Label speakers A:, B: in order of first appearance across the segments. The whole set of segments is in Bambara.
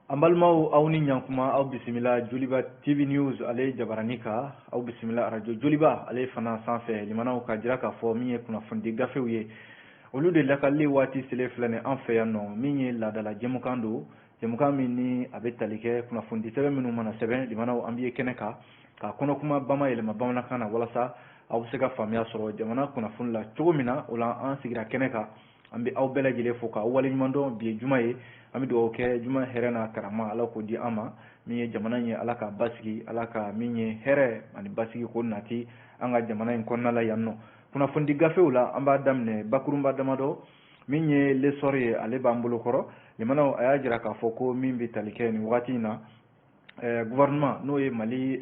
A: An balimaw, aw ni ɲankuma. Aw bisimila Joliba TV News ale jabarani kan. Aw bisimila arajo Joliba ale fana sanfɛ. Limanaw, ka jira k'a fɔ min ye kunnafonidi gafew ye, olu de lakalili waati selen filɛ nin an fɛ yan nɔ. Min ye laadala jɛmukan don, jɛmukan min ni a bɛ tali kɛ kunnafonidi sɛbɛn minnu mana sɛbɛn. Limanaw, an bɛ kɛnɛ kan ka kɔnɔkuma bama yɛlɛma bamanankan na, walasa aw bɛ se ka faamuya sɔrɔ jamana kunnafoni la cogo min na. O la, an sigira kɛnɛ kan. An bɛ aw bɛɛ lajɛlen fo k'aw waleɲuman dɔn. Bi ye juma ye, an bɛ dugawu kɛ juma hɛrɛ n'a karama, Ala k'o di an ma. Min ye jamana in ye, Ala ka basigi. Ala ka min ye hɛrɛ ani basigi k'o nati an ka jamana in kɔnɔna la yan nɔ. Kunnafonidi gafew la, an b'a daminɛ bakurunba damadɔ. Min ye L'Essor ye, ale b'an bolo kɔrɔ. Limanaw, a y'a jira k'a fɔ ko min bɛ tali kɛ nin wagati in na, gouvernement, n'o ye Mali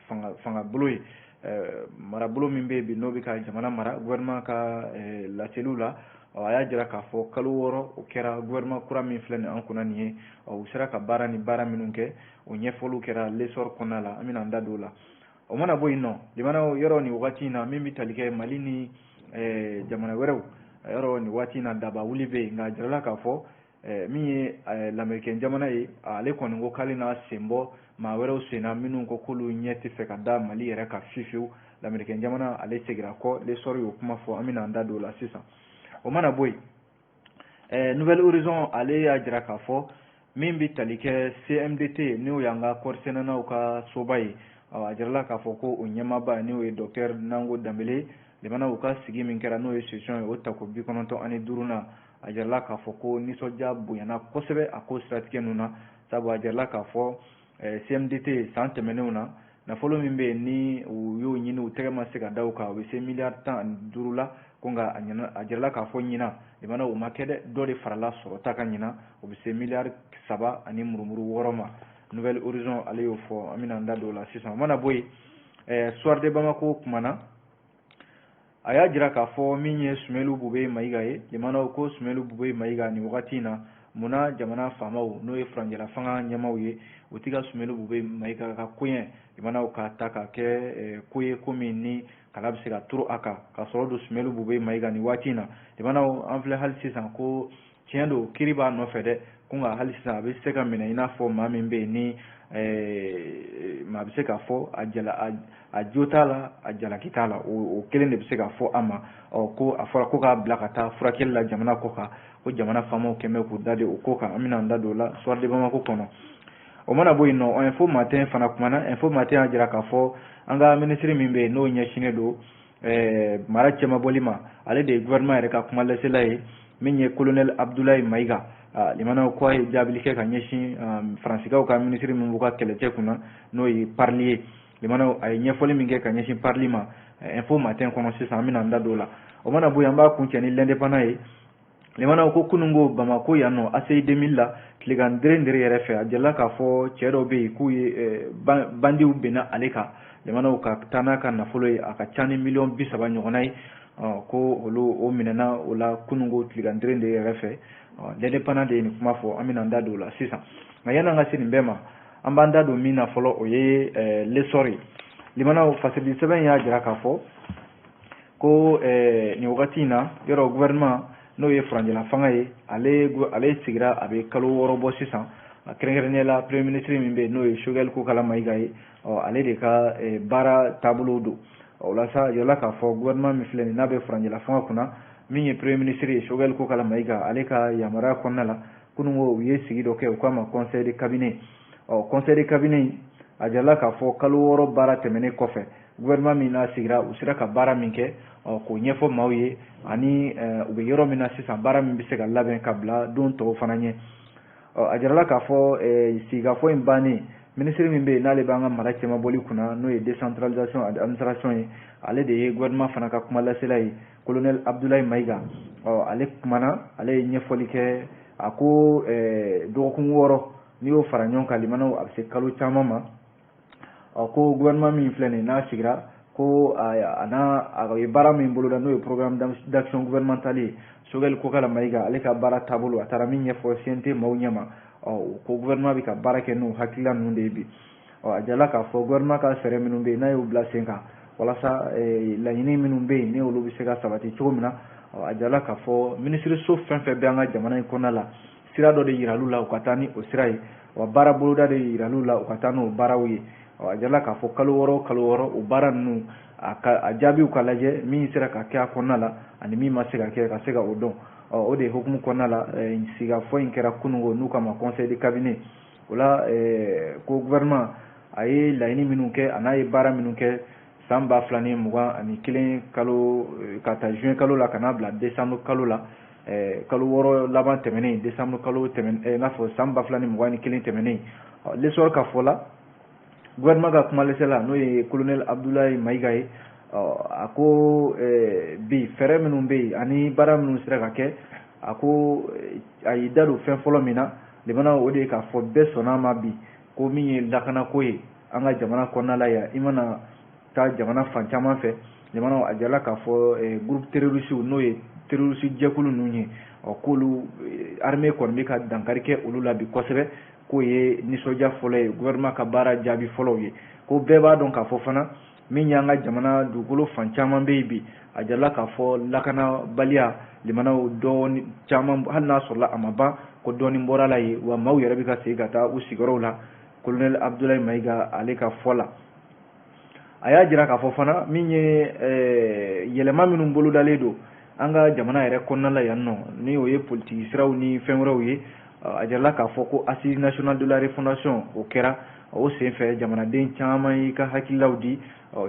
A: fanga bolo ye, marabolo min bɛ yen bi, n'o bɛ ka jamana mara, gouvernement ka laseliw la, a y'a jira k'a fɔ kalo 6 o kɛra gouvernement kura min filɛ nin an kunna nin ye, u sera ka baara ni baara minnu kɛ, o ɲɛfɔliw kɛra L'Essor kɔnɔna la. An bɛna an da don o la. O mana bɔ yen nɔ, limanaw, yɔrɔ nin wagati in na, min bɛ tali kɛ Mali ni jamana wɛrɛw yɔrɔ, nin waati in na, daba wuli bɛ yen. Nka a jirala k'a fɔ min ye lamɛrikɛn jamana ye, ale kɔni ko k'ale n'a sen bɔ maa wɛrɛw sen na minnu ko k'olu ɲɛ tɛ fɛ ka da Mali yɛrɛ kan fiyewu. Lamɛrikɛn jamana, ale segira kɔ. L'Essor y'o kuma fɔ, an bɛna an da don o la sisan. O mana bɔ yen, Nouvel Horizon ale y'a jira k'a fɔ min bɛ tali kɛ CMDT, n'o y'an ka kɔɔrisɛnɛnaw ka soba ye, a jirala k'a fɔ ko o ɲɛmaaba, n'o ye docteur Nango Danbele. Limanaw, u ka sigi min kɛra, n'o ye session ye, o tako 95nan, a jirala k'a fɔ ko nisɔndiya bonyana kosɛbɛ a ko siratigɛ ninnu na, sabu a jirala k'a fɔ CMDT san tɛmɛnenw na, nafolo min bɛ yen ni u y'o ɲini, u tɛgɛ ma se ka da o kan, o bɛ se miliyari 15 la. Ko nka a jirala k'a fɔ ɲinan, limanaw, o ma kɛ dɛ, dɔ de farala sɔrɔta kan ɲinan, o bɛ se miliyari 3 ani murumuru 6 ma. Nouvel Horizon ale y'o fɔ, an bɛna an da don o la sisan. O mana bɔ yen, Soir de Bamako kumana, a y'a jira k'a fɔ min ye Sumelu Bube Mayiga ye. Limanaw, ko Sumelu Bube Mayiga, nin wagati in na, munna jamana faamaw, n'o ye furancɛla fanga ɲɛmaaw ye, u ti ka Sumelu Bube Mayiga ka koɲɛ, limanaw, ka ta ka kɛ ko ye, ko min ni kala bɛ se ka turu a kan ka sɔrɔ don Sumelu Bube Mayiga nin waati in na? Limanaw, an filɛ hali sisan ko tiɲɛ don, kiiri b'a nɔfɛ dɛ, ko nka hali sisan a bɛ se ka minɛ i n'a fɔ maa min bɛ yen ni maa bɛ se k'a fɔ a jala, a jo t'a la, a jalaki t'a la, o kelen de bɛ se ka fɔ a ma. Ɔ, ko a fɔra ko k'a bila ka taa furakɛli la jamana kɔ kan, ko jamana faamaw kɛn bɛ k'u da de o ko kan. An bɛna an da don o la Soir de Bamako kɔnɔ. O mana bɔ yen nɔ, Info Matin fana kumana. Info Matin y'a jira k'a fɔ an ka minisiri min bɛ yen, n'o ɲɛsinnen don mara cɛmabɔli ma, ale de ye gouvernement yɛrɛ ka kuma lasela ye, min ye colonel Abdoulaye Mayiga. Limanaw, ko a ye jaabili kɛ ka ɲɛsin Faransikaw ka minisiri min b'u ka kɛlɛcɛ kunna, n'o ye Parly ye. Limanaw, a ye ɲɛfɔli min kɛ ka ɲɛsin Parly ma Info Matin kɔnɔ sisan, an bɛna an da don o la. O mana bɔ yen, an b'a kuncɛ ni L'Indépendant ye. Limanaw, ko kununko Bamako yan nɔ, ACI 2000 la, tilegan dere dere yɛrɛ fɛ, a jirala k'a fɔ cɛ dɔw bɛ yen k'u ye bandiw benna ale kan. Limanaw, ka taa n'a ka nafolo ye, a ka ca ni miliyɔn 30 ɲɔgɔnna ye, ko olu o minɛna o la kununko tilegan dere dere yɛrɛ fɛ. L'Indépendant de ye nin kuma fɔ, an bɛna an da don o la sisan. Nka yan'an ka se nin bɛɛ ma, an b'an da don min na fɔlɔ, o ye L'Essor ye. Limanaw, fasirili sɛbɛn y'a jira k'a fɔ ko nin wagati in na, yɔrɔ gouvernement, n'o ye furancɛla fanga ye, ale sigira a bɛ kalo 6 bɔ sisan. Kɛrɛnkɛrɛnnenya la, premier ministre min bɛ yen, n'o ye Choguel Kokala Mayiga ye, ɔ, ale de ka baara taabolo don o la sa. Yɔrɔla k'a fɔ gouvernement min filɛ nin, n'a bɛ furancɛla fanga kunna, min ye premier ministre ye, Choguel Kokala Mayiga, ale ka yamaruya kɔnɔna la, kununko u ye sigi dɔ kɛ, u k'a ma conseil de cabinet. Ɔ, conseil de cabinet, a jirala k'a fɔ kalo 6 baara tɛmɛnen kɔfɛ, gouvernement min n'a sigira, u sera ka baara min kɛ, ɔ, k'o ɲɛfɔ maaw ye, ani u bɛ yɔrɔ min na sisan, baara min bɛ se ka labɛn ka bila don tɔw fana ɲɛ. Ɔ, a jirala k'a fɔ sigikafɔ in bannen, minisiri min bɛ yen, n'ale b'an ka mara cɛmabɔli kunna, n'o ye décentralisation et administration ye, ale de ye gouvernement fana ka kuma lasela ye, colonel Abdoulaye Mayiga. Ɔ, ale kumana, ale ye ɲɛfɔli kɛ. A ko dɔgɔkun 6, n'i y'o fara ɲɔgɔn kan, limanaw, a bɛ se kalo caman ma. Ɔ, ko gouvernement min filɛ nin ye, n'a sigira, ko a n'a a ye baara min boloda, n'o ye programme d'action gouvernementale ye, Choguel Kokala Mayiga ale ka baara taabolo, a taara min ɲɛfɔ CNT maaw ɲɛma. Ɔ, ko gouvernement bɛ ka baara kɛ n'o hakilila ninnu de ye bi. Ɔ, a jirala k'a fɔ gouvernement ka fɛɛrɛ minnu bɛ yen, n'a y'u bila sen kan walasa laɲini minnu bɛ yen, ni olu bɛ se ka sabati cogo min na. Ɔ, a jirala k'a fɔ minisiriso fɛn fɛn bɛ an ka jamana in kɔnɔna la. Sira dɔ de yiral'u la u ka taa ni o sira ye, wa baara boloda de yiral'u la u ka taa n'o baaraw ye. A jirala k'a fɔ kalo 6 kalo 6 o baara ninnu a jaabiw ka lajɛ, min sera ka kɛ a kɔnɔna la ani min ma se ka kɛ, ka se ka o dɔn. O de hukumu kɔnɔna la, sigikafɔ in kɛra kununko n'u kama conseil de cabinet. O la ko gouvernement a ye laɲini minnu kɛ a n'a ye baara minnu kɛ san 2021 kalo ka taa juin kalo la ka n'a bila décembre kalo la, kalo 6 laban tɛmɛnen, décembre kalo tɛmɛnen, n'a fɔ san 2021 tɛmɛnen. L'Essor ka fɔ la, gouvernement ka kumalɛsɛla n'o ye colonel Abdoulaye Maïga ye, a ko bi fɛɛrɛ minnu bɛ yen ani baara minnu sera ka kɛ, a ko a y'i da don fɛn fɔlɔ min na limanaw, o de ye k'a fɔ bɛɛ sɔnna a ma bi ko min ye lakanako ye an ka jamana kɔnɔna la yan. I mana taa jamana fan caman fɛ limanaw, a jirala k'a fɔ groupe terroriste n'o ye terroriste jɛkulu ninnu ye, k'olu armée kɔni bɛ ka dankari kɛ olu la bi kosɛbɛ, k'o ye nisɔndiya fɔlɔ ye, gouvernement ka baara jaabi fɔlɔw ye. Ko bɛɛ b'a dɔn k'a fɔ fana min y'an ka jamana dugukolo fan caman bɛ yen bi, a jirala k'a fɔ lakanabaliya limanaw dɔɔni caman, hali n'a sɔrɔla a ma ban, ko dɔɔni bɔra la yen, wa maaw yɛrɛ bɛ ka segin ka taa u sigiyɔrɔw la. Colonel Abdoulaye Maïga ale ka fɔ la, a y'a jira k'a fɔ fana min ye yɛlɛma minnu bolodalen don an ka jamana yɛrɛ kɔnɔna la yan nɔ, ni o ye politiki siraw ni fɛn wɛrɛw ye. A jirala k'a fɔ ko assise nationale de la refondation o kɛra, o senfɛ jamanaden caman y'i ka hakililaw di,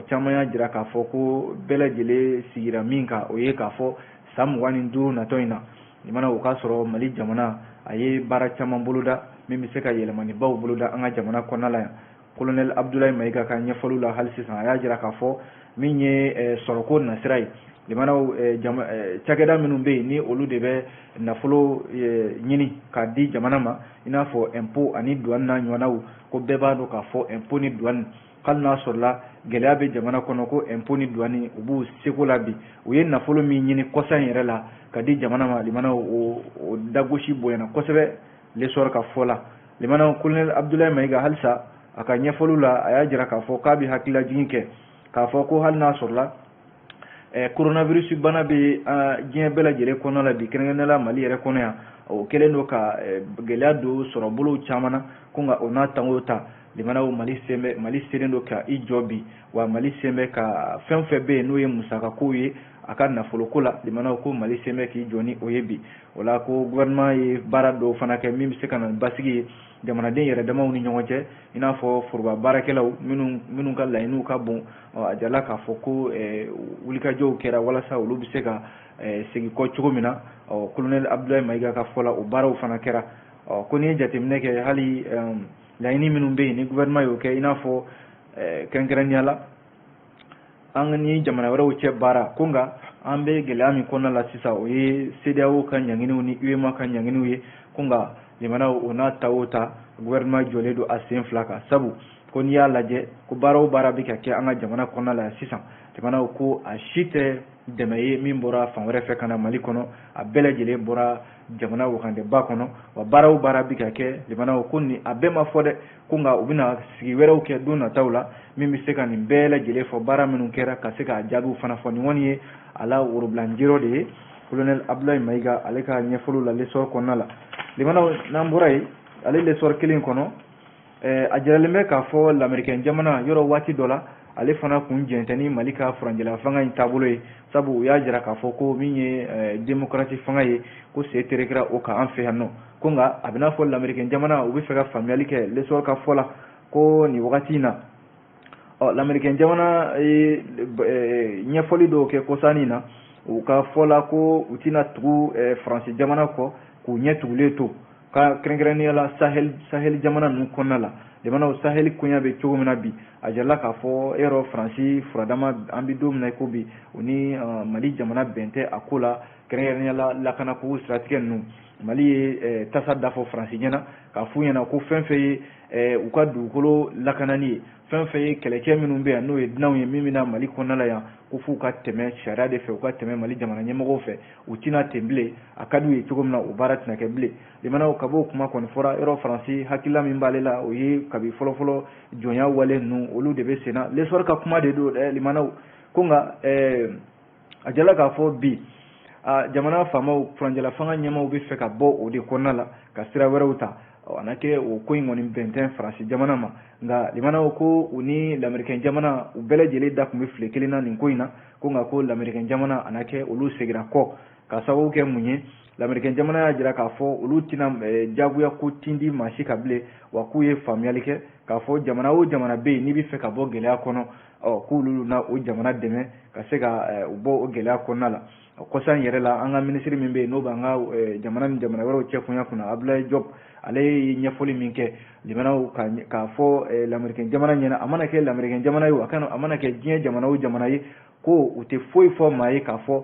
A: caman y'a jira k'a fɔ ko bɛɛ lajɛlen sigira min kan, o ye k'a fɔ san 25 natɔ in na limana, o k'a sɔrɔ Mali jamana a ye baara caman boloda min bɛ se ka yɛlɛmanibaw boloda an ka jamana kɔnɔna la yan. Colonel Abdoulaye Maïga ka ɲɛfɔliw la hali sisan, a y'a jira k'a fɔ min ye sɔrɔko nasira ye limanaw, cakɛda minnu bɛ yen ni olu de bɛ nafolo ɲini k'a di jamana ma, i n'a fɔ impôt ani douane n'a ɲɔgɔnnaw, ko bɛɛ b'a dɔn k'a fɔ impôt ni douane, hali n'a sɔrɔla gɛlɛya bɛ jamana kɔnɔ, ko impôt ni douane u b'u seko la bi, u ye nafolo min ɲini kɔsa in yɛrɛ la ka di jamana ma limanaw, o dagosi bonyana kosɛbɛ. L'Essor ka fɔ la limanaw, colonel Abdoulaye Maïga halisa a ka ɲɛfɔliw la, a y'a jira k'a fɔ k'a bɛ hakililajigin kɛ k'a fɔ ko hali n'a sɔrɔla coronavirus bana bɛ diɲɛ bɛɛ lajɛlen kɔnɔna la bi, kɛrɛnkɛrɛnnenya la Mali yɛrɛ kɔnɔ yan, o kɛlen don ka gɛlɛya don sɔrɔbolow caman na, ko nka o n'a tango ta limanaw, Mali sen bɛ, Mali selen don ka i jɔ bi, wa Mali sen bɛ ka fɛn fɛn bɛ yen n'o ye musakako ye a ka nafoloko la limanaw, ko Mali sen bɛ k'i jɔ ni o ye bi. O la ko gouvernement ye baara dɔw fana kɛ min bɛ se ka na ni basigi ye jamanaden yɛrɛ damaw ni ɲɔgɔn cɛ, i n'a fɔ foroba baarakɛlaw minnu ka laɲiniw ka bon. A jirala k'a fɔ ko wulikajɔw kɛra walasa olu bɛ se ka segin kɔ cogo min na. Colonel Abdoulaye Maïga ka fɔ la, o baaraw fana kɛra. Ko n'i ye jateminɛ kɛ hali laɲini minnu bɛ yen ni gouvernement y'o kɛ, i n'a fɔ kɛrɛnkɛrɛnnenya la an ni jamana wɛrɛw cɛ baara, ko nka an bɛ gɛlɛya min kɔnɔna la sisan, o ye CEDEAO ka ɲanginiw ni UEMOA ka ɲanginiw ye, ko nka limanaw o n'a ta o ta gouvernement jɔlen don a sen fila kan, sabu ko n'i y'a lajɛ ko baara o baara bɛ ka kɛ an ka jamana kɔnɔna la sisan limanaw, ko a si tɛ dɛmɛ ye min bɔra fan wɛrɛ fɛ ka na Mali kɔnɔ, a bɛɛ lajɛlen bɔra jamana wakandeba kɔnɔ, wa baara o baara bɛ ka kɛ limanaw, ko nin a bɛɛ ma fɔ dɛ, ko nka u bɛna sigi wɛrɛw kɛ don nataw la min bɛ se ka nin bɛɛ lajɛlen fɔ, baara minnu kɛra ka se k'a jaabiw fana fɔ. Nin kɔni ye a la worobilanjirɔ de ye colonel Abdoulaye Maïga ale ka ɲɛfɔliw la L'Essor kɔnɔna la. Limanaw, n'an bɔra yen, ale L'Essor kelen kɔnɔ, a jiralen bɛ k'a fɔ lamɛrikɛn jamana yɔrɔ waati dɔ la ale fana kun jɛn tɛ ni Mali ka furancɛla fanga in taabolo ye, sabu u y'a jira k'a fɔ ko min ye démocratie fanga ye, ko se terekera o kan an fɛ yan nɔ, ko nka a bɛ n'a fɔ lamɛrikɛn jamana u bɛ fɛ ka faamuyali kɛ L'Essor ka fɔ la ko nin wagati in na, lamɛrikɛn jamana ye ɲɛfɔli dɔw kɛ kɔsannin na, u ka fɔ la ko u tɛna tugu Faransi jamana kɔ k'u ɲɛ tugulen to ka kɛrɛnkɛrɛnnenya la Sahel jamana ninnu kɔnɔna la. Jamanaw Sahel koɲɛ bɛ cogo min na bi, a jirala k'a fɔ e yɔrɔ Faransi furadama an bɛ don min na i ko bi, o ni Mali jamana bɛn tɛ a ko la, kɛrɛnkɛrɛnnenya la lakanako siratigɛ ninnu. Mali ye tasa da fɔ Faransi ɲɛna k'a f'u ɲɛna ko fɛn fɛn ye u ka dugukolo lakanani ye, fɛn fɛn ye kɛlɛcɛ minnu bɛ yan n'o ye dunanw ye min bɛna Mali kɔnɔna la yan, ko f'u ka tɛmɛ sariya de fɛ, u ka tɛmɛ Mali jamana ɲɛmɔgɔw fɛ, u tɛna ten bilen, a ka d'u ye cogo min na o baara tɛna kɛ bilen. Limanaw, ka b'o kuma kɔni fɔra, yɔrɔ Faransi hakilila min b'ale la o ye kabi fɔlɔfɔlɔ jɔnya wale ninnu olu de bɛ sen na. L'Essor ka kuma de don dɛ limanaw, ko nka a jala k'a fɔ bi Jamana faamaw, furancɛla fanga ɲɛmaaw bɛ fɛ ka bɔ o de kɔnɔna la ka sira wɛrɛw ta. A na kɛ o ko in kɔni bɛn tɛ Faransi jamana ma, nka limanaw ko u ni lamɛrikɛn jamana u bɛɛ lajɛlen da tun bɛ file kelen na nin ko in na. Ko nka ko lamɛrikɛn jamana a na kɛ olu seginna kɔ ka sababu kɛ mun ye? Lamɛrikɛn jamana y'a jira k'a fɔ olu tɛna jagoya ko tindi maa si ka bilen, wa k'u ye faamuyali kɛ k'a fɔ jamana o jamana bɛ yen n'i bɛ fɛ ka bɔ gɛlɛya kɔnɔ, k'olu na o jamana dɛmɛ ka se ka u bɔ o gɛlɛya kɔnɔna la. Kɔsa in yɛrɛ la, an ka minisiri min bɛ yen n'o b'an ka jamana ni jamana wɛrɛw cɛ kunya kunna, Abdoulaye Diop, ale ye ɲɛfɔli min kɛ limanaw k'a fɔ lamɛrikɛn jamana ɲɛna, a mana kɛ lamɛrikɛn jamana ye o, a mana kɛ diɲɛ jamana o jamana ye, ko u tɛ foyi fɔ maa ye k'a fɔ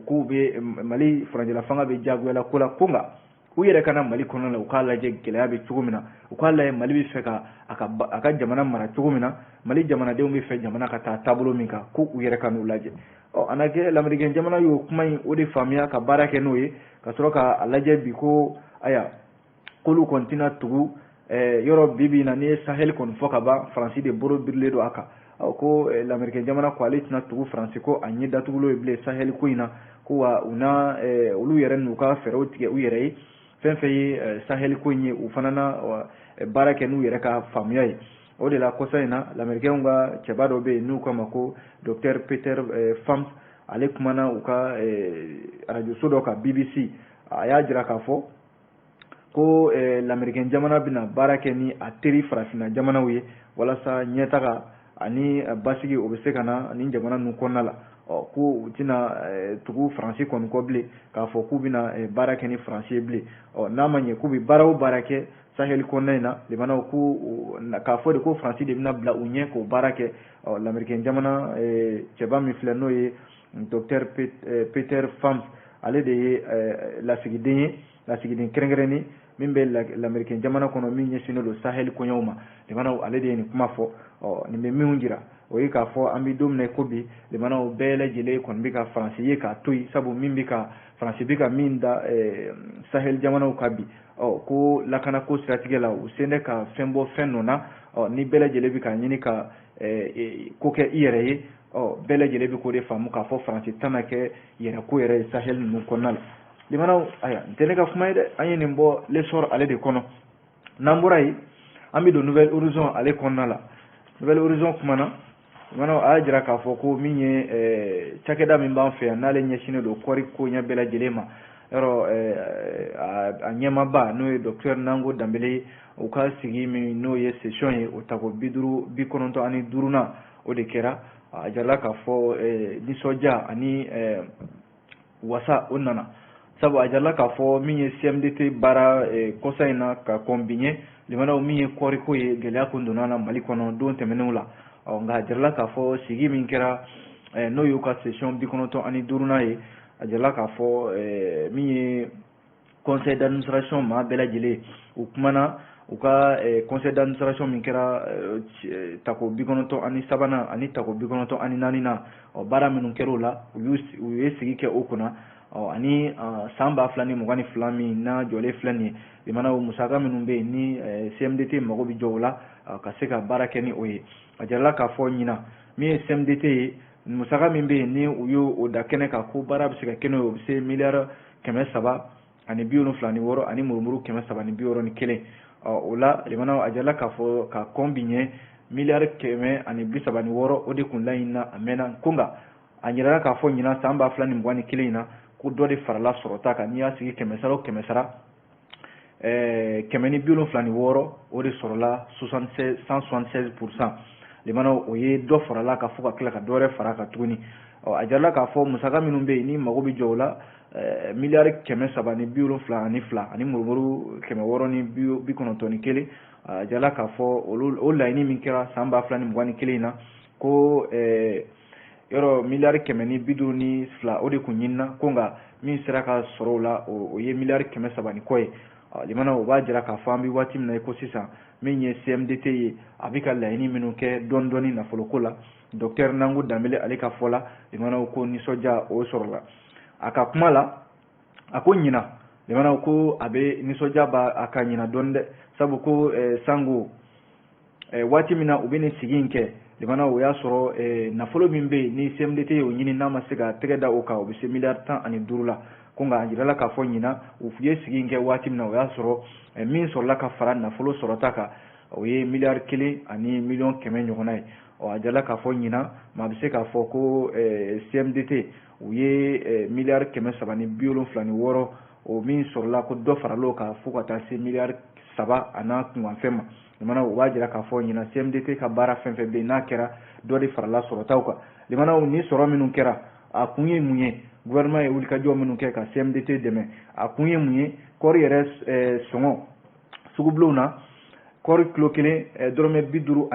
A: k'u bɛ Mali furancɛla fanga bɛ jagoyala ko la. Ko nka u yɛrɛ ka na Mali kɔnɔ la, u k'a lajɛ gɛlɛya bɛ cogo min na, u k'a lajɛ Mali bɛ fɛ ka a ka jamana mara cogo min na, Mali jamanadenw bɛ fɛ jamana ka taa taabolo min kan, ko u yɛrɛ ka n'u lajɛ. A na kɛ lamɛrikɛn jamana y'o kuma in o de faamuya ka baara kɛ n'o ye, ka sɔrɔ k'a lajɛ bi ko ayiwa k'olu kɔni tɛna tugu yɔrɔ bi bi in na. N'i ye Sahel kɔni fɔ ka ban, Faransi de bolo birilen don a kan. Ko lamɛrikɛn jamana ko ale tɛna tugu Faransi ko a ɲɛ datugulen ye bilen Sahel ko in na, ko wa u na olu yɛrɛ n'u ka fɛɛrɛw tigɛ u yɛrɛ ye. Fɛn fɛn ye Sahel ko in ye, u fana na baara kɛ n'u yɛrɛ ka faamuya ye. O de la kɔsa in na, lamɛrikɛnw ka cɛba dɔ bɛ yen n'u k'a ma ko docteur Peter Pham, ale kumana u ka arajoso dɔ kan BBC. A y'a jira k'a fɔ ko lamɛrikɛn jamana bɛna baara kɛ ni a teri farafinna jamanaw ye walasa ɲɛtaga ani basigi o bɛ se ka na ni jamana ninnu kɔnɔna la. Ko u tɛna tugu Faransi kɔni kɔ bilen k'a fɔ k'u bɛna baara kɛ ni Faransi ye bilen. N'a ma ɲɛ k'u bɛ baara o baara kɛ Sahel kɔnɔna in na, limanaw ko k'a fɔ de ko Faransi de bɛna bila u ɲɛ k'o baara kɛ. Lamɛrikɛn jamana cɛba min filɛ n'o ye docteur Peter Pham, ale de ye lasigiden ye, lasigiden kɛrɛnkɛrɛnnen min bɛ lamɛrikɛn jamana kɔnɔ min ɲɛsinnen don Sahel koɲɛw ma. Limanaw ale de ye nin kuma fɔ. Nin bɛ min jira o ye k'a fɔ an bɛ don min na ko bi, limanaw bɛɛ lajɛlen kɔni bɛ ka Faransi ye k'a to yen, sabu min bɛ ka Faransi bɛ ka min da Sahel jamanaw kan bi, ko lakanako siratigɛ la u sen tɛ ka fɛn bɔ fɛn nɔ na. Ni bɛɛ lajɛlen bɛ ka ɲini ka ko kɛ i yɛrɛ ye, bɛɛ lajɛlen bɛ k'o de faamu k'a fɔ Faransi tɛna kɛ yɛrɛko yɛrɛ ye Sahel ninnu kɔnɔna la. Limanaw, ayiwa n tɛ ne ka kuma ye dɛ, an ye nin bɔ L'Essor ale de kɔnɔ. N'an bɔra yen, an bɛ don Nouvel Horizon ale kɔnɔna la. Nouvel Horizon kumana, limanaw a y'a jira k'a fɔ ko min ye cakɛda min b'an fɛ yan n'ale ɲɛsinnen don kɔɔri ko ɲɛ bɛɛ lajɛlen ma, yɔrɔ a ɲɛmaaba n'o ye docteur Nango Danbele ye, u ka sigi min n'o ye session ye, o tako 95nan o de kɛra. A jirala k'a fɔ nisɔndiya ani wasa o nana, sabu a jirala k'a fɔ min ye CMDT baara kɔsa in na ka kɔn bi ɲɛ, limanaw min ye kɔɔriko ye, gɛlɛya kun donna na Mali kɔnɔ don tɛmɛnenw la. Nka a jirala k'a fɔ sigi min kɛra n'o y'u ka session 95nan ye, a jirala k'a fɔ min ye conseil d'administration maa bɛɛ lajɛlen u kumana u ka conseil d'administration min kɛra tako 93nan ani tako 94nan, baara minnu kɛra o la, u ye sigi kɛ o kunna. Ani san 2022 min n'a jɔlen filɛ nin ye, limanaw musaka minnu bɛ yen ni CMDT mago bɛ jɔ o la ka se ka baara kɛ ni o ye. A jirala k'a fɔ ɲinan min ye CMDT ye, musaka min bɛ yen ni u y'o da kɛnɛ kan ko baara bɛ se ka kɛ n'o ye, o bɛ se miliyari 376 ani murumuru 361. O la limanaw a jirala k'a fɔ ka kɔn bi ɲɛ miliyari 136 o de kun laɲinina a mɛnna. Ko nka a yirala k'a fɔ ɲinan san 2021 in na ko dɔ de farala sɔrɔta kan. N'i y'a sigi kɛmɛ sara o kɛmɛ sara, 176 o de sɔrɔla 176%. Limanaw o ye dɔ farala kan fo ka tila ka dɔ wɛrɛ fara kan tuguni. A jirala k'a fɔ musaka minnu bɛ yen ni mago bɛ jɔ o la, miliyari 372 ani murumuru 691. A jirala k'a fɔ o laɲini min kɛra san 2021 in na, ko yɔrɔ miliyari 152 o de kun ɲinina, ko nka min sera ka sɔrɔ o la o ye miliyari 300 ni kɔ ye. Limanaw o b'a jira k'a fɔ an bɛ waati min na i ko sisan, min ye CMDT ye, a bɛ ka laɲini minnu kɛ dɔɔni dɔɔni nafoloko la, docteur Nango Danbele ale ka fɔ la, limanaw ko nisɔndiya o sɔrɔla. A ka kuma la, a ko ɲinan limanaw ko a bɛ nisɔndiya b'a ka ɲinan dɔɔni dɛ, sabu ko sango waati min na u bɛ nin sigi in kɛ, Limanaw o y'a sɔrɔ nafolo min bɛ yen ni CMDT y'o ɲini n'a ma se ka tɛgɛ da o kan, o bɛ se miliyari 15 la. Ko nka a jirala k'a fɔ ɲinan u ye sigi in kɛ waati min na, o y'a sɔrɔ min sɔrɔla ka fara nafolo sɔrɔta kan, o ye miliyari 1 ni miliyɔn 100 ɲɔgɔnna ye. Ɔ, a jirala k'a fɔ ɲinan maa bɛ se k'a fɔ ko CMDT u ye miliyari 376, o min sɔrɔla, ko dɔ faral'o kan fo ka taa se miliyari 3 a n'a kunkanfɛn ma. Limanaw, o b'a jira k'a fɔ ɲinan CMDT ka baara fɛn fɛn bɛ yen n'a kɛra, dɔ de farala sɔrɔtaw kan. Limanaw, ni sɔrɔ minnu kɛra, a kun ye mun ye? Gouvernement ye wulikajɔ minnu kɛ ka CMDT dɛmɛ, a kun ye mun ye? Kɔɔri yɛrɛ sɔngɔ sugubulonw na, kɔɔri kilo kelen dɔrɔmɛ 56,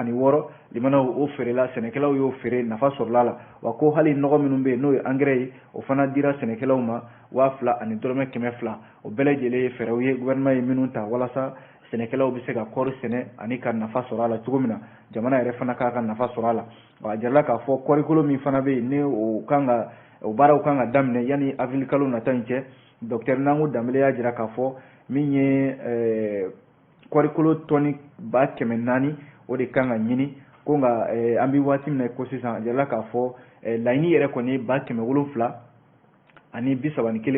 A: limanaw, o feerela, sɛnɛkɛlaw y'o feere, nafa sɔrɔla la wa. Ko hali nɔgɔ minnu bɛ yen n'o ye engrais ye, o fana dira sɛnɛkɛlaw ma 2000 ni dɔrɔmɛ 200. O bɛɛ lajɛlen ye fɛɛrɛw ye gouvernement ye minnu ta walasa sɛnɛkɛlaw bɛ se ka kɔɔri sɛnɛ ani ka nafa sɔrɔ a la cogo min na, jamana yɛrɛ fana k'a ka nafa sɔrɔ a la. Wa a jirala k'a fɔ kɔɔrikolo min fana bɛ yen, ni o kan ka o baaraw kan ka daminɛ yanni avril kalo nata in cɛ. Docteur Nango Danbele y'a jira k'a fɔ min ye kɔɔrikolo tɔni 400 000, o de kan ka ɲini. Ko nka an bɛ waati min na ko sisan, a jirala k'a fɔ laɲini yɛrɛ kɔni ye 731,000,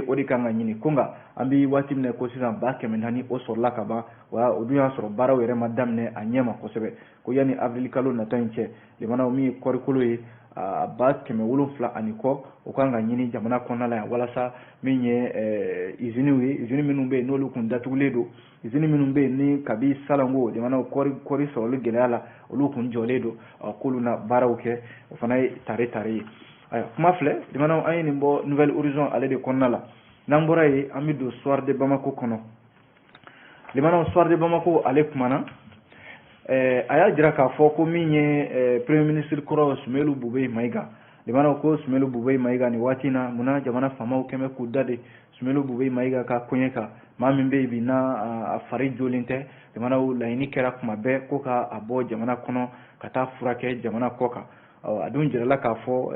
A: o de kan ka ɲini. Ko nka an bɛ waati min na ko sisan, 400 000 o sɔrɔla ka ban. Wa o dun y'a sɔrɔ baaraw yɛrɛ ma daminɛ a ɲɛ ma kosɛbɛ. Ko yanni avril kalo nata in cɛ, limanaw, min ye kɔɔrikolo ye a 700,000 ani kɔ, o kan ka ɲini jamana kɔnɔna la yan, walasa min ye usines ye, usines minnu bɛ yen n'olu kun datugulen don, usines minnu bɛ yen ni kabi salongo jamanaw kɔɔri sɔrɔli gɛlɛya la, olu kun jɔlen don, k'olu na baaraw kɛ. O fana ye tare tare ye. Ayiwa, kuma filɛ, limanaw, an ye nin bɔ Nouvel Horizon ale de kɔnɔna la. N'an bɔra yen, an bɛ don Soir de Bamako kɔnɔ. Limanaw, Soir de Bamako ale kumana, a y'a jira k'a fɔ ko min ye premier ministre kɔrɔ Sumelu Bubey Mayiga, limanaw, ko Sumelu Bubey Mayiga nin waati in na, munna jamana faamaw kɛn bɛ k'u da de Sumelu Bubey Mayiga ka koɲɛ kan? Maa min bɛ yen bi n'a a fari jolen tɛ, limanaw, laɲini kɛra kuma bɛɛ ko ka a bɔ jamana kɔnɔ ka taa furakɛ jamana kɔ kan. A dun jirala k'a fɔ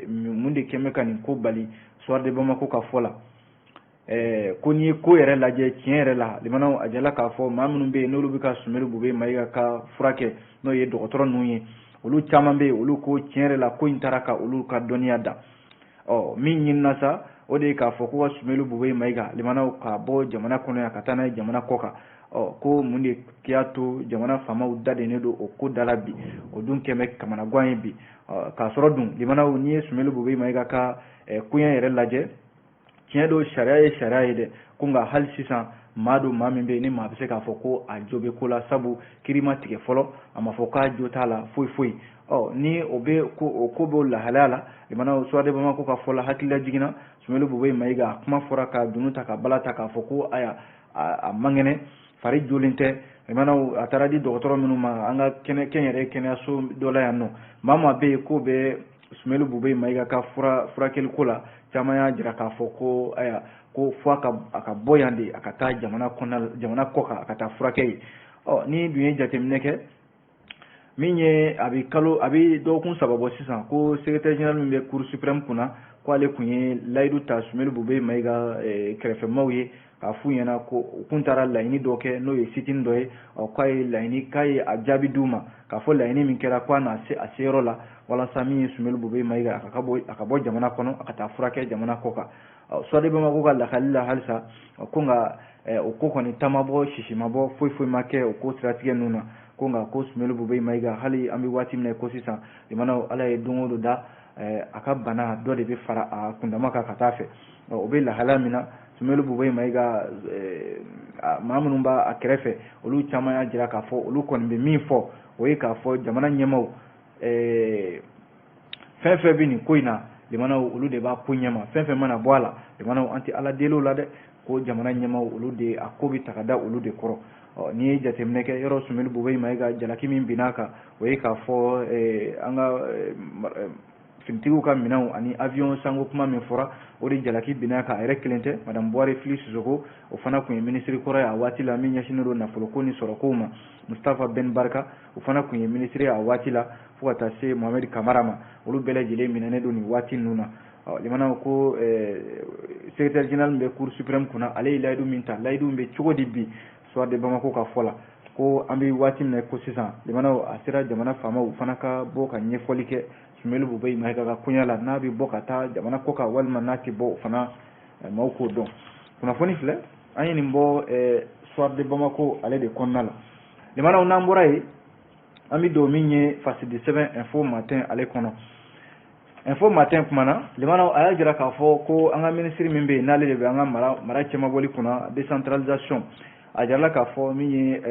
A: mun de kɛn bɛ ka nin ko bali? Soir de Bamako ka fɔ la, ko n'i ye ko yɛrɛ lajɛ tiɲɛ yɛrɛ la, limanaw, a jirala k'a fɔ maa minnu bɛ yen n'olu bɛ ka Sumelu Bubey Mayiga ka furakɛ, n'o ye dɔgɔtɔrɔ ninnu ye, olu caman bɛ yen, olu ko tiɲɛ yɛrɛ la ko in taara ka olu ka dɔnniya da. Ɔ, min ɲinina sa, o de ye k'a fɔ ko ka Sumelu Bubey Mayiga, limanaw, k'a bɔ jamana kɔnɔ yan ka taa n'a ye jamana kɔ kan. Ɔ, ko mun de y'a to jamana faamaw dadennen don o ko da la bi? O dun kɛn bɛ kamanagan ye bi. K'a sɔrɔ dun, limanaw, n'i ye Sumelu Bubey Mayiga ka koɲɛ yɛrɛ lajɛ, tiɲɛ don, sariya ye sariya ye dɛ. Ko nka hali sisan, maa don, maa min bɛ yen ni maa bɛ se k'a fɔ ko a jo bɛ ko la, sabu kiiri ma tigɛ fɔlɔ, a ma fɔ k'a jo t'a la foyi foyi. Ɔ, ni o bɛ ko o ko b'o lahalaya la, limanaw, Soir de Bamako ka fɔ la, hakilila jiginna Sumelu Bubey Mayiga, a kuma fɔra ka dunun ta ka bala ta k'a fɔ ko aya, a man kɛnɛ, fari jolen tɛ. Limanaw, a taara di dɔgɔtɔrɔ minnu ma an ka kɛnɛ kɛnyɛrɛye kɛnɛyaso dɔ la yan nɔ, maa maa bɛ yen k'o bɛ Sumelu Bubey Mayiga ka furakɛli ko la, caman y'a jira k'a fɔ ko aya, ko fo a ka bɔ yan de, a ka taa jamana kɔnɔna, jamana kɔ kan, a ka taa furakɛ yen. Ɔ, ni dun ye jateminɛ kɛ, min ye a bɛ kalo, a bɛ dɔgɔkun 3 bɔ sisan, ko secrétaire général min bɛ Cour suprême kunna, ko ale kun ye layidu ta Sumelu Bubey Mayiga kɛrɛfɛmaw ye k'a f'u ɲɛna ko u kun taara laɲini dɔ kɛ, n'o ye sit-in dɔ ye. Ɔ, k'a ye laɲini, k'a ye a jaabi d'u ma k'a fɔ laɲini min kɛra, k'a na se a seyɔrɔ la, walasa min ye Sumelu Bubey Mayiga, a ka bɔ jamana kɔnɔ, a ka taa furakɛ jamana kɔ kan. Soir de Bamako ka lakali la halisa, ko nka o ko kɔni ta ma bɔ, sisi ma bɔ, foyi foyi ma kɛ o ko siratigɛ ninnu na. Ko nka ko Sumelu Bubey Mayiga, hali an bɛ waati min na ko sisan, limanaw, Ala ye don o don da a ka bana dɔ de bɛ fara a kundama kan ka taa fɛ. O bɛ lahalaya min na, Sumelu Bubey Mayiga, maa minnu b'a kɛrɛfɛ, olu caman y'a jira k'a fɔ olu kɔni bɛ min fɔ, o ye k'a fɔ jamana ɲɛmaaw, fɛn fɛn bɛ nin ko in na, limanaw, olu de b'a ko ɲɛma. Fɛn fɛn mana bɔ a la, limanaw, an tɛ Ala deli o la dɛ, ko jamana ɲɛmaaw, olu de a ko bɛ ta ka da olu de kɔrɔ. Ɔ, n'i ye jateminɛ kɛ yɔrɔ, Sumelu Bubey Mayiga jalaki min binna a kan, o ye k'a fɔ an ka finitigiw ka minɛnw ani avion sanko kuma min fɔra, o de jalaki binna kan. A yɛrɛ kelen tɛ, madame Buware Fili Sisoko, o fana tun ye minisiri kɔrɔ ye a waati la min ɲɛsinnen don nafoloko ni sɔrɔkow ma, Mustafa Ben Barka, o fana tun ye minisiri ye a waati la, fo ka taa se Mohamed Kamara ma, olu bɛɛ lajɛlen minɛnen don nin waati ninnu na. Ɔ, limanaw, ko secrétaire général min bɛ Cour suprême kunna, ale ye layidu min ta, layidu bɛ cogo di bi? Soir de Bamako ka fɔ la, Ko an bɛ waati min na ko sisan, limanaw, a sera jamana faamaw fana ka bɔ ka ɲɛfɔli kɛ Soumeylou Boubèye Maïga ka koɲɛ la, n'a bɛ bɔ ka taa jamana kɔ kan walima n'a tɛ bɔ, o fana maaw k'o dɔn. Kunnafoni filɛ, an ye nin bɔ Soir de Bamako ale de kɔnɔna la. Limanaw, n'an bɔra yen, an bɛ don min ye fasidi sɛbɛn Info Matin ale kɔnɔ. Info Matin kumana, limanaw, a y'a jira k'a fɔ ko an ka minisiri min bɛ yen, n'ale de bɛ an ka mara cɛmabɔli kunna, décentralisation, a jirala k'a fɔ min ye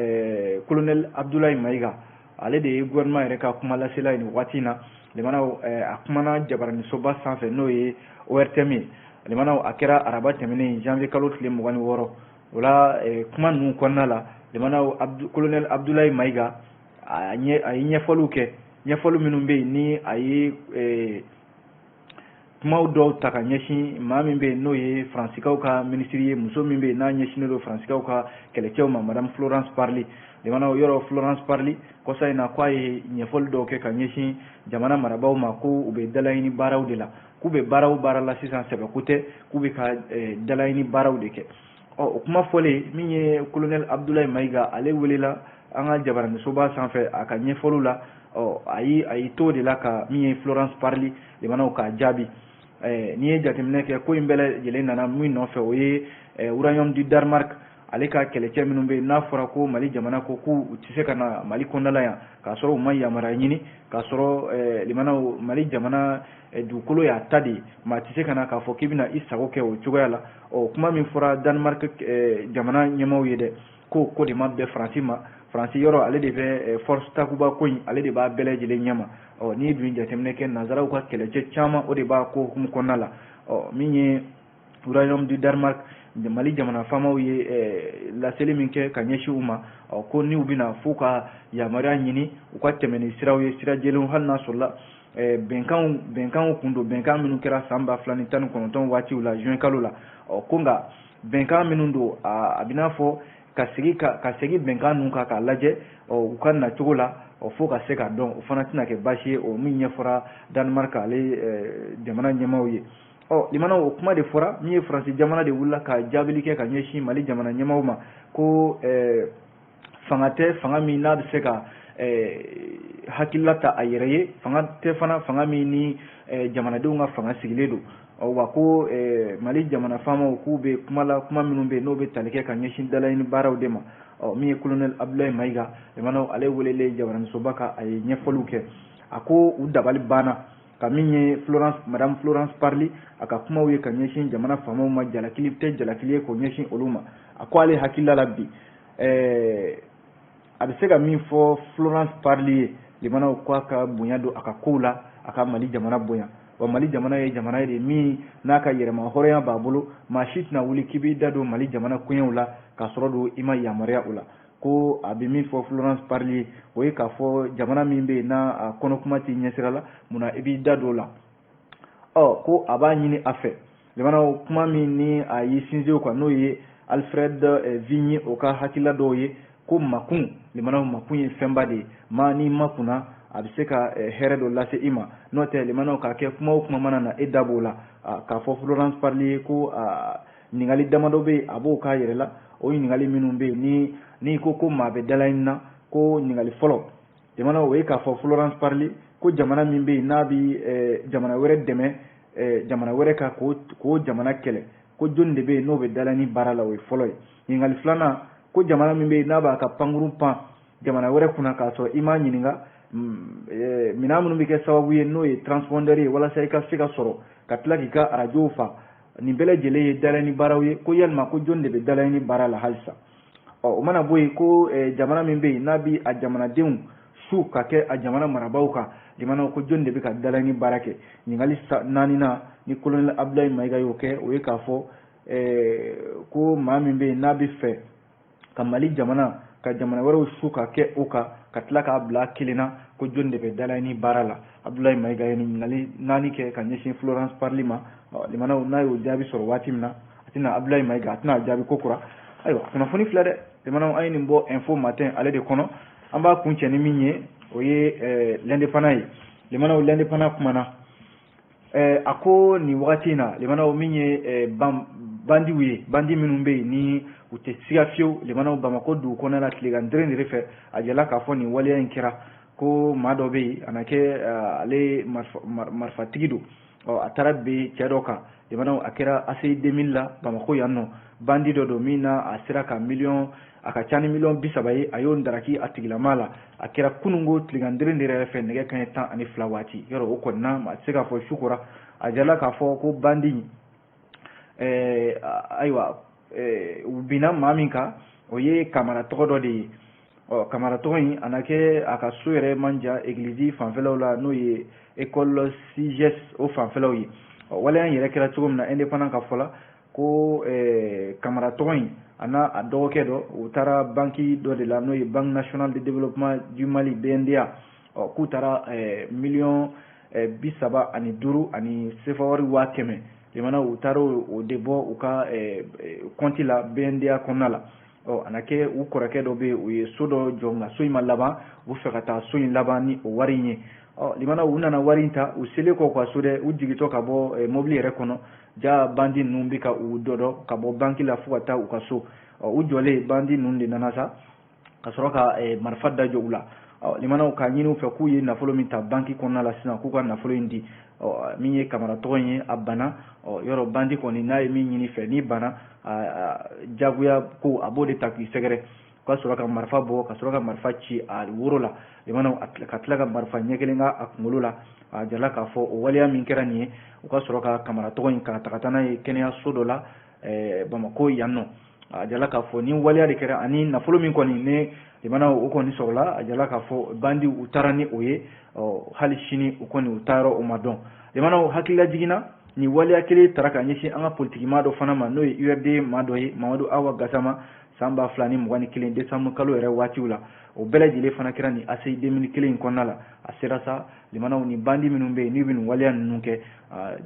A: colonel Abdoulaye Maïga, ale de ye gouvernement yɛrɛ ka kuma lasela ye nin waati in na. Limanaw, a kumana jabaranisoba sanfɛ, n'o ye ORTM ye. Limanaw, a kɛra araba tɛmɛnen, janvier kalo tile 26. O la, kuma ninnu kɔnɔna la, limanaw, colonel Abdoulaye Maïga a ye ɲɛfɔliw kɛ, ɲɛfɔli minnu bɛ yen ni a ye kumaw dɔw ta ka ɲɛsin maa min bɛ yen, n'o ye Faransikaw ka minisiri ye, muso min bɛ yen n'a ɲɛsinnen don Faransikaw ka kɛlɛcɛw ma, madame Florence Parly. Limanaw, yɔrɔ Florence Parly, kɔsa in na k'a ye ɲɛfɔli dɔw kɛ ka ɲɛsin jamana marabaaw ma, ko u bɛ dalaɲini baaraw de la, k'u bɛ baara o baara la sisan, sɛbɛko tɛ, k'u bɛ ka dalaɲini baaraw de kɛ. Ɔ, o kuma fɔlen, min ye colonel Abdoulaye Maïga, ale welela an ka jabaranisoba sanfɛ a ka ɲɛfɔliw la. Ɔ, a y'i to de la ka min ye Florence Parly, limanaw, k'a jaabi. N'i ye jateminɛ kɛ, ko in bɛɛ lajɛlen nana min nɔfɛ, o ye Royaume du Danemark ale ka kɛlɛcɛ minnu bɛ yen, n'a fɔra ko Mali jamana ko k'u tɛ se ka na Mali kɔnɔna la yan k'a sɔrɔ u ma yamaruya ɲini, k'a sɔrɔ, limanaw, Mali jamana dugukolo y'a ta de ye, maa tɛ se ka na k'a fɔ k'i bɛna i sago kɛ o cogoya la. Ɔ, kuma min fɔra Danemark jamana ɲɛmaaw ye dɛ, ko ko de ma bɛn Faransi ma. Faransi yɔrɔ, ale de bɛ force Takuba ko in, ale de b'a bɛɛ lajɛlen ɲɛma. Ɔ, n'i dun jateminɛ kɛ, nanzaraw ka kɛlɛcɛ caman, o de b'a ko hukumu kɔnɔna la. Ɔ, min ye Royaume du Danemark, Mali jamana faamaw ye laseli min kɛ ka ɲɛsin u ma, ɔ, ko n'u bɛna, f'u ka yamaruya ɲini, u ka tɛmɛ ni siraw ye, sira jɛlenw, hali n'a sɔrɔla bɛnkanw kun don, bɛnkan minnu kɛra san 2019 waatiw la, juin kalo la. Ɔ, ko nka bɛnkan minnu don, a bɛ n'a fɔ ka segin bɛnkan ninnu kan k'a lajɛ, ɔ, u ka nacogo la, ɔ, fo ka se ka dɔn, o fana tɛna kɛ baasi ye. O min ɲɛfɔra Danemark ale jamana ɲɛmaaw ye. Ɔ, limanaw, o kuma de fɔra. Min ye Faransi jamana de wulila ka jaabili kɛ ka ɲɛsin Mali jamana ɲɛmaaw ma, ko fanga tɛ fanga min n'a bɛ se ka hakilila ta a yɛrɛ ye, fanga tɛ fana fanga min ni jamanadenw ka fanga sigilen don. Wa ko Mali jamana faamaw k'u bɛ kuma la, kuma minnu bɛ yen n'o bɛ tali kɛ ka ɲɛsin dalaɲini baaraw de ma. Ɔ, min ye colonel Abdoulaye Maïga, limanaw, ale welelen jabaranisoba kan, a ye ɲɛfɔliw kɛ. A ko u dabali banna ka min ye Florence, madame Florence Parly, a ka kumaw ye ka ɲɛsin jamana faamaw ma, jalakili tɛ jalakili ye k'o ɲɛsin olu ma. A ko ale hakilila la bi, a bɛ se ka min fɔ Florence Parly ye, limanaw, k'a ka bonya don a ka kow la, a ka Mali jamana bonya. Wa Mali jamana ye jamana ye de min n'a ka yɛrɛma hɔrɔnya b'a bolo, maa si tɛna wuli k'i b'i da don Mali jamana koɲɛw la k'a sɔrɔ don i ma yamaruya o la. Ko a bɛ min fɔ Florence Parly ye, o ye k'a fɔ jamana min bɛ yen n'a a kɔnɔkuma t'i ɲɛsira la, munna i b'i da don o la? Ɔ, ko a b'a ɲini a fɛ, limanaw, kuma min ni a y'i sinsin o kan, n'o ye Alfred Vigny o ka hakilila dɔw ye, ko makun, limanaw, makun ye fɛnba de ye. Maa n'i makunna, a bɛ se ka hɛrɛ dɔ lase i ma. N'o tɛ, limanaw, k'a kɛ kuma o kuma mana na, e da b'o la. K'a fɔ Florence Parly ye ko ɲininkali damadɔ bɛ yen, a b'o k'a yɛrɛ la. O ɲininkali minnu bɛ yen, ni n'i ko ko maa bɛ dalaɲini na, ko ɲininkali fɔlɔ, limanaw, o ye k'a fɔ Florence Parly ko jamana min bɛ yen n'a bɛ jamana wɛrɛ dɛmɛ jamana wɛrɛ kan k'o jamana kɛlɛ, ko jɔnni de bɛ yen n'o bɛ dalaɲini baara la? O ye fɔlɔ ye. Ɲininkali filanan, ko jamana min bɛ yen n'a b'a ka pankurun pan jamana wɛrɛ kunna k'a sɔrɔ i m'a ɲininka, minɛn minnu bɛ kɛ sababu ye n'o ye transpondeur ye walasa i ka se ka sɔrɔ ka tila k'i ka arajow fa, nin bɛɛ lajɛlen ye dalaɲini baaraw ye, ko yalima ko jɔnni de bɛ dalaɲini baara la halisa? Ɔ, o mana bɔ yen, ko jamana min bɛ yen n'a bɛ a jamanadenw su ka kɛ a jamana marabaaw kan, limanaw, ko jɔnni de bɛ ka dalaɲini baara kɛ? Ɲininkali naaninan ni colonel Abdoulaye Maïga y'o kɛ, o ye k'a fɔ ko maa min bɛ yen n'a bɛ fɛ ka Mali jamana ka jamana wɛrɛw su ka kɛ o kan ka tila k'a bila kelen na, ko jɔnni de bɛ dalaɲini baara la? Abdoulaye Maïga ye nin ɲininkali naani kɛ ka ɲɛsin Florence Parly ma. Limanaw, n'a y'o jaabi sɔrɔ waati min na, a tɛna Abdoulaye Maïga, a tɛna jaabi ko kura. Ayiwa, kunnafoni filɛ dɛ, limanaw, an ye nin bɔ Info Matin ale de kɔnɔ. An b'a kuncɛ ni min ye, o ye L'Indépendant ye. Limanaw, L'Indépendant kumana, a ko nin wagati in na, limanaw, min ye Bandiw ye, bandi minnu bɛ yen ni u tɛ siga fiyewu limanaw Bamakɔ dugu kɔnɔna la tilegan dere de fɛ. A jala k'a fɔ nin waleya in kɛra ko maa dɔ bɛ yen, a na kɛ ale marifatigi don. Ɔ, a taara bin cɛ dɔ kan limanaw, a kɛra ACI 2000 la Bamakɔ yan nɔ. Bandi dɔ don min na a sera ka miliyɔn, a ka ca ni miliyɔn 30 ye, a y'o daraki a tigilama la. A kɛra kununko tilegan dere de yɛrɛ fɛ nɛgɛ kanɲɛ 12 waati. Yɔrɔ o kɔni na, maa tɛ se k'a fɔ su kora. A jala k'a fɔ ko bandi, ayiwa, u binna maa min kan, o ye Kamara tɔgɔ dɔ de ye. Ɔ, Kamara tɔgɔ in, a na kɛ a ka so yɛrɛ man jan egilizi fanfɛlaw la, n'o ye école CIGES o fanfɛlaw ye. Ɔ, waleya in yɛrɛ kɛra cogo min na, indépendant ka fɔ la ko Kamara tɔgɔ in a n'a a dɔgɔkɛ dɔ, u taara banki dɔ de la, n'o ye Banque nationale de développement du Mali, BNDA. Ɔ, k'u taara miliyɔn 35 ani sefa wari 100 000 limana, u taara o de bɔ u ka compte la BNDA kɔnɔna la. Ɔ, a na kɛ u kɔrɔkɛ dɔ bɛ yen, u ye so dɔ jɔ, nka so in ma laban, u bɛ fɛ ka taa so in laban ni o wari in ye. Ɔ, limana, u nana wari in ta, u selen kɔ u ka so dɛ, u jigintɔ ka bɔ mobili yɛrɛ kɔnɔ, ja bandi ninnu bɛ ka u dɔdɔ ka bɔ banki la fo ka taa u ka so. Ɔ, u jɔlen, bandi ninnu de nana sa ka sɔrɔ ka marifa da jɔ u la. Ɔ, limanaw, k'a ɲini u fɛ k'u ye nafolo min ta banki kɔnɔna la sisan, k'u ka nafolo in di. Ɔ, min ye Kamara tɔgɔ in ye, a banna. Ɔ, yɔrɔ bandi kɔni n'a ye min ɲini fɛ, n'i banna, jagoya ko a b'o de ta k'i sɛgɛrɛ. Ka sɔrɔ ka marifa bɔ, ka sɔrɔ ka marifa ci a woro la limanaw, ka tila ka marifa ɲɛ kelen k'a kunkolo la. A jala k'a fɔ o waleya min kɛra nin ye, u ka sɔrɔ ka Kamara tɔgɔ in ka ta ka taa n'a ye kɛnɛyaso dɔ la Bamakɔ yan nɔ. A jala k'a fɔ ni waleya de kɛra, ani nafolo min kɔni ne limanaw o kɔni sɔrɔla, a jala k'a fɔ bandi u taara ni o ye. Ɔ, hali sini u kɔni u taayɔrɔ o ma dɔn. Limanaw, hakilila jiginna ni waleya kelen tara ka ɲɛsin an ka politikimaa dɔ fana ma, n'o ye URD maa dɔ ye, Mamadu Awa Gasama, san 2021 décembre kalo yɛrɛ waatiw la. O bɛɛ lajɛlen fana kɛra nin ACI 2000 kelen in kɔnɔna la. A sera sa limanaw, ni bandi minnu bɛ yen n'u bɛ nin waleya ninnu kɛ,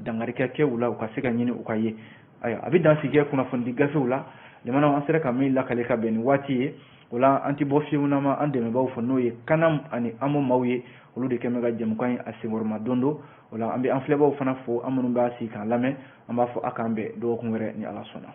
A: dankari ka kɛ u la, u ka se ka ɲini u ka ye. Ayiwa, a bɛ dan sigi kɛ kunnafonidi gafew la limanaw, an sera ka min lakale ka bɛn ni waati ye. O la, an tɛ bɔ fiyewu n'an ma an dɛmɛbaaw fɔ, n'o ye Kanam ani Amo maaw ye, olu de kɛn bɛ ka jɛmukan in a senkɔrɔma don don. O la, an bɛ an filɛbaw fana fo, an minnu b'a sigi k'an lamɛn. An b'a fɔ a k'an bɛn dɔgɔkun wɛrɛ ni Ala sɔnna.